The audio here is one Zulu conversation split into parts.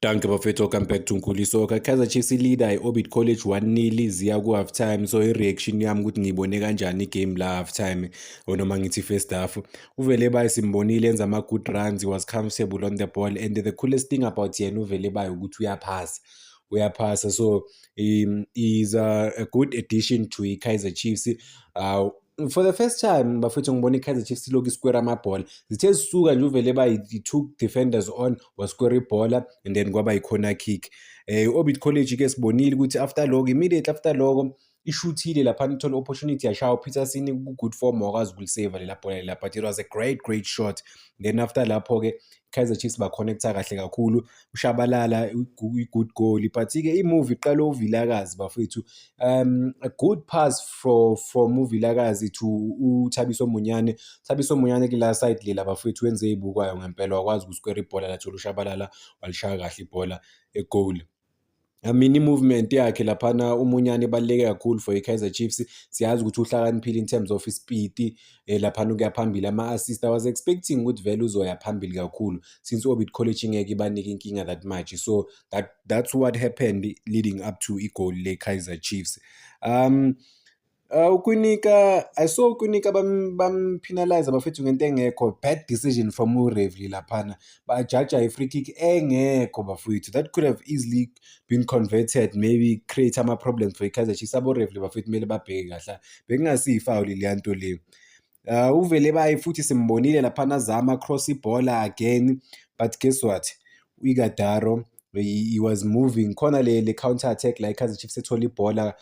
Dankie bafethu, welcome back to Nkuli Soccer. Kaizer Chiefs leader i-Orbit College 1-0 ziya ku-half time. So i-reaction yami ukuthi ngiyibone kanjani igame la half time or noma ngithi first half. UVelebayi simbonile enza ama-good runs, he was comfortable on the ball, and the coolest thing about yena uVelebayi ukuthi uyaphasa. Uyaphasa, so is a good addition to i-Kaizer Chiefs. For the first time bafethu, ngibona i-Kaizer Chiefs ilokhu iskwera amabhola. Zithe zisuka nje, uVelebayi took defenders on, waskwera ibhola and then kwaba i-corner kick. I-Orbit College ke sibonile ukuthi after lokho, immediately after lokho, ishuthile laphana, ithole opportunity, yashaya uPeterson ku-good form, wakwazi ukuliseva lela bhola lela, but it was a great, great shot. Then after lapho-ke Kaizer Chiefs ba-connect-a kahle kakhulu, uShabalala i-good goal, but-ke i-move iqala uVilakazi bafethu. A good pass from uVilakazi to uThabiso Monyane. Thabiso Monyane kula side lela bafethu wenze ey'bukwayo ngempela, wakwazi ukuskwera ibhola, lathola uShabalala, walishaya kahle ibhola egoli. I mean, i-movement yakhe laphana uMonyane ibaluleke kakhulu for i-Kaizer Chiefs. Siyazi ukuthi uhlakaniphile in terms of ispeed laphana ukuya phambili, ama-assist. I was expecting ukuthi vele uzoya phambili kakhulu since Orbit College ingeke ibanike inkinga that much. So that's what happened leading up to igoli le-Kaizer Chiefs. UKwinika, I saw uKwinika bam-penalize bafethu ngento engekho, bad decision from uRevli laphana. Bajaja i-free kick engekho bafethu. That could have easily been converted, maybe create ama-problems for i-Kaizer Chiefs. Abo-referee bafethu kumele babheke kahle. Bekungasiyo i-foul leya nto le. UVelebayi futhi simbonile laphana azama cross ibhola again, but guess what? U-Ighodaro, he was moving khona le counter attack la i-Kaizer Chiefs ethola ibhola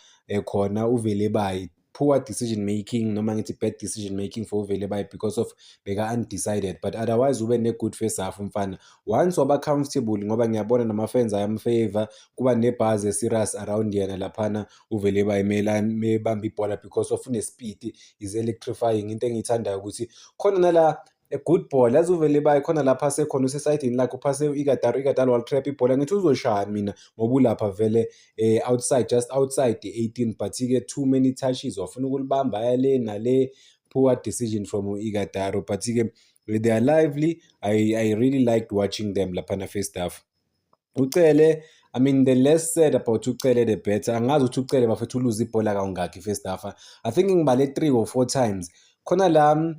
khona uVelebayi, poor decision making, noma ngithi bad decision making for uVelebayi because of beka undecided, but otherwise ube ne-good first half umfana once waba comfortable, ngoba ngiyabona nama-fans ayam-favor, kuba ne-buzz e-serious around yena laphana uVelebayi mebamba ibhola because of une-speed, is electrifying. Into engiyithandayo ukuthi khona nala a good ball, yazi uVelebayi khona lapha asekhona usesayidini lakhe, uphase u-Ighodaro, Ighodaro wali-trap ibhola, ngithi uzoshaya mina ngoba ulapha vele outside, just outside the-18, but-ke too many touches, wafuna ukulibamba aya le nale, poor decision from u-Ighodaro, but-ke they are lively. I really liked watching them laphana first half. Ucele, I mean, the less said about uCele the better. Angazi ukuthi uCele bafethu uluze ibhola kawungakhi first half. I think ngibale three or four times. Khona la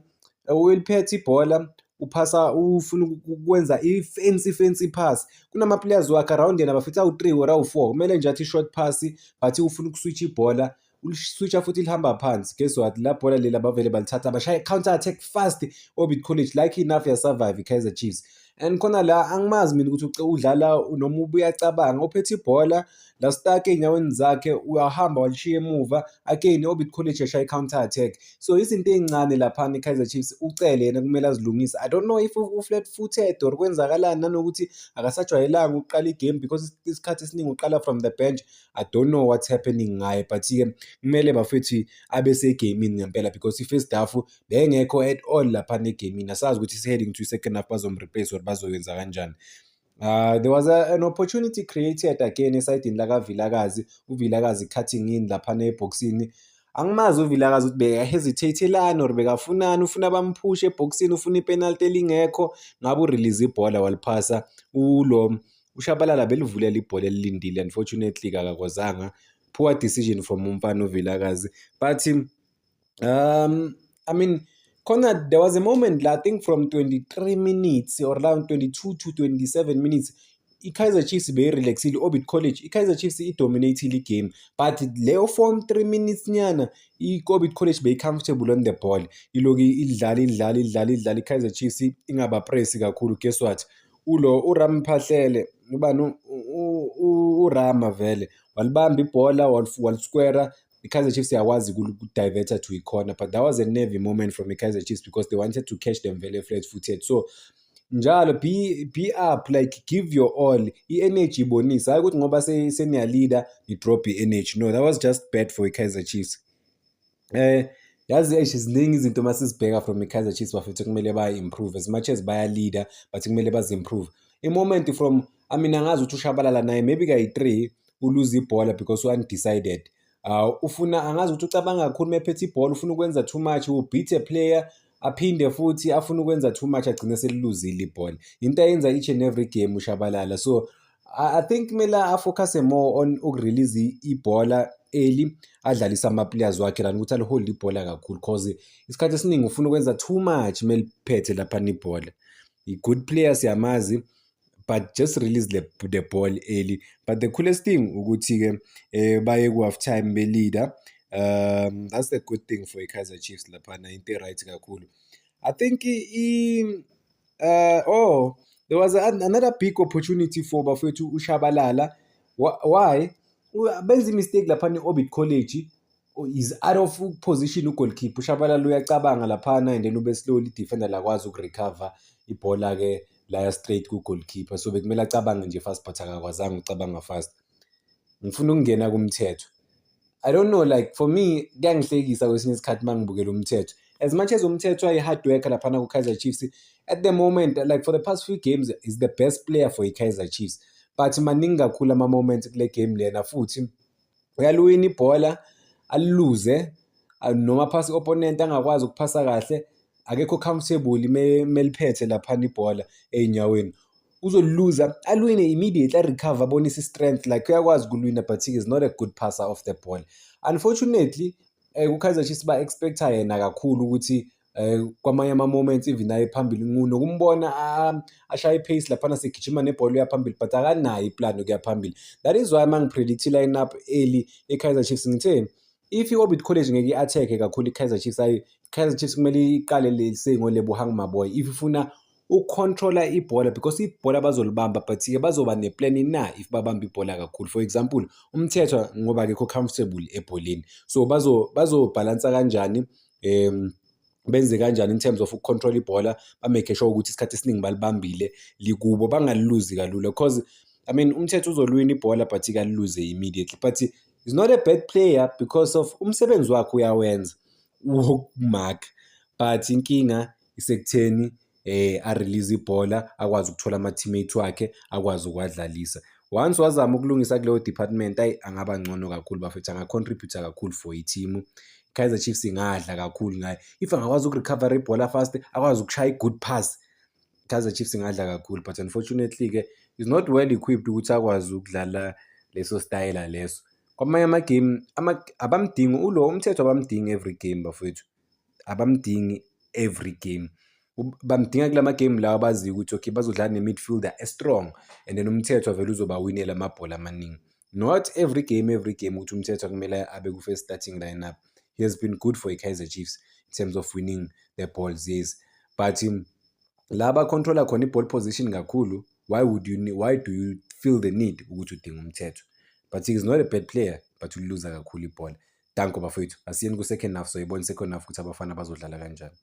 uyiliphethe ibhola, uphasa, ufuna ukwenza i-fancy fancy pass, kunama-players wakhe around yena bafethu awu-three or awu-four, kumele nje athi short pass, but ufuna ukuswitch ibhola, uliswitcha futhi lihamba phansi. Guess what? La bhola lela bavele balithatha, bashaya counter attack fast Orbit College. Like enough ya-survive i-Kaizer Chiefs. And khona la angimazi mina ukuthi udlala noma uyacabanga, uphethe ibhola la stuck ey'nyaweni zakhe, uyahamba walishiya emuva, again Orbit College yashaya i-counter attack. So izinto ey'ncane laphana i-Kaizer Chiefs uCele yena kumele azilungise. I don't know if u-flat footed or kwenzakalani, nanokuthi akasajwayelanga ukuqala igame because isikhathi esiningi uqala from the bench. I don't know what's happening ngaye, but-ke kumele bafethu abe segamini ngempela because i-first half bengekho at all laphana egamini. Asazi ukuthi heading to second half bazom-replace or bazoyenza kanjani. There was an opportunity created again esayidini lakaVilakazi, uVilakazi cutting in laphana ebhokisini. Angimazi uVilakazi ukuthi beka-hesitate-elani or bekafunani, ufuna bamphushe ebhokisini, ufuna i-penalty elingekho, ngabe u-release ibhola waliphasa ulo uShabalala belivulela ibhola elilindile, unfortunately akakwazanga. Poor decision from umfana uVilakazi, but I mean, khona there was a moment la, I think from 23 minutes or around 22 to 27 minutes, i-Kaizer Chiefs beyi-relaxile. Orbit College, i-Kaizer Chiefs i-dominate-ile igame, but leyo form 3 minutes nyana i-Orbit College beyi-comfortable on the ball, iloku idlala idlala idlala idlala, i-Kaizer Chiefs ingabapresi kakhulu. Guess what? Ulo uRamphahlele, ubani, uRama vele walibamba ibhola, walisquare, i-Kaizer Chiefs yakwazi uku-diverta to i-corner, but that was a nervy moment from i-Kaizer Chiefs because they wanted to catch them vele flat footed. So njalo be up, like give your all, i-energy ibonise, hhayi ukuthi ngoba seniya-leader ni-drop i-energy. No, that was just bad for i-Kaizer Chiefs. Yazi eish, ziningi izinto masizibheka from i-Kaizer Chiefs bafethu, kumele bayi-improve as much as baya-leader, but kumele bazi-improve. I-moment from, I mean, angazi ukuthi uShabalala naye maybe kayi-three uluze ibhola because u-undecided. Ufuna, angazi ukuthi ucabanga kakhulu mephethe ibhola, ufuna ukwenza too much, u-beat a player, aphinde futhi afune ukwenza too much, agcine seliluzile ibhola. Into ayenza each and every game uShabalala. So I think kumele a-focus more on uku-release ibhola early, adlalise ama-players wakhe than ukuthi ali-hold ibhola kakhulu, cause isikhathi esiningi ufuna ukwenza too much meliphethe laphana ibhola. I-good player, siyamazi, but just release the ball early. But the coolest thing ukuthi-ke baye ku-half time be-leader. That's the good thing for i-Kaizer Chiefs laphana, into e-right kakhulu. I think oh, there was another big opportunity for bafowethu uShabalala. Why benza i-mistake laphana? I-Orbit College is out of position, u-goalkeeper uShabalala uyacabanga laphana and then ube slowly, defender lakwazi uku-recover ibhola-ke laya straight ku-goalkeeper. So bekumele acabange nje fast, but akakwazanga ukucabanga fast. Ngifuna ukungena kuMthethwa. I don't know, like, for me kuyangihlekisa kwesinye isikhathi uma ngibukela uMthethwa. As much as uMthethwa ayi-hard worker laphana ku-Kaizer Chiefs, at the moment, like for the past few games, is the best player for i-Kaizer Chiefs, but maningi kakhulu ama-moments kule game lena futhi uyaluwina ibhola, aliluze, noma phasi i-opponent angakwazi ukuphasa kahle. Akekho comfortable meliphethe laphana ibhola ey'nyaweni. Uzoliluza, aliwine immediately, a-recover, abonise i-strength, like uyakwazi ukulwina, but he is not a good passer of the ball, unfortunately. Ku-Kaizer Chiefs ba-expect-a yena kakhulu ukuthi kwamanye ama-moments even aye phambili, nokumbona ashaye i-pace laphana, segijima nebhola, uya phambili, but akanayo i-plan yokuya phambili. That is why uma ngi-predict i-line up early e-Kaizer Chiefs, ngithe if i-Orbit College ngeke i-attack-e kakhulu i-Kaizer Chiefs, ayi, i-Kaizer Chiefs kumele iqale ngoLebohang Maboe if ifuna uku-control-a ibhola, because ibhola bazolibamba, but-ke bazoba ne-plan na if babamba ibhola kakhulu? For example, uMthethwa, ngoba akekho comfortable ebholeni, so bazobhalansa kanjani, benze kanjani in terms of uku-control ibhola, ba-make sure ukuthi isikhathi esiningi balibambile likubo, bangaliluzi kalula? Cause I mean, uMthethwa uzoluwina ibhola, but-ke aliluze immediately. But he's not a bad player because of umsebenzi wakhe uyawenza wokumakha, but inkinga isekutheni a-release ibhola, akwazi ukuthola ama-teammate wakhe, akwazi ukuwadlalisa. Once wazama ukulungisa kuleyo department, ayi, angaba ngcono kakhulu bafethu, anga-contribute-a kakhulu for i-team. I-Kaizer Chiefs ingadla kakhulu ngaye if angakwazi uku-recover ibhola fast, akwazi ukushaya i-good pass. I-Kaizer Chiefs ingadla kakhulu, but unfortunately-ke is not well equipped ukuthi akwazi ukudlala leso style leso. Kwamanye ama-game abamdingi ulo uMthethwa, abamdingi every game bafowethu, abamdingi every game. Bamdinga kulama game lawa abaziyo ukuthi okay, bazodlala ne-midfielder e-strong and then uMthethwa vele uzobawinela amabhola amaningi. Not every game, every game ukuthi uMthethwa kumele abe ku-first starting lineup. He has been good for i-Kaizer Chiefs in terms of winning the balls, yes, but la ba-control-a khona i-ball position kakhulu, why do you feel the need ukuthi udinga uMthethwa? But he is not a bad player, but uluza kakhulu ibhola. Danko bafowethu, asiyeni ku-second half, soyibona second half ukuthi abafana bazodlala kanjani.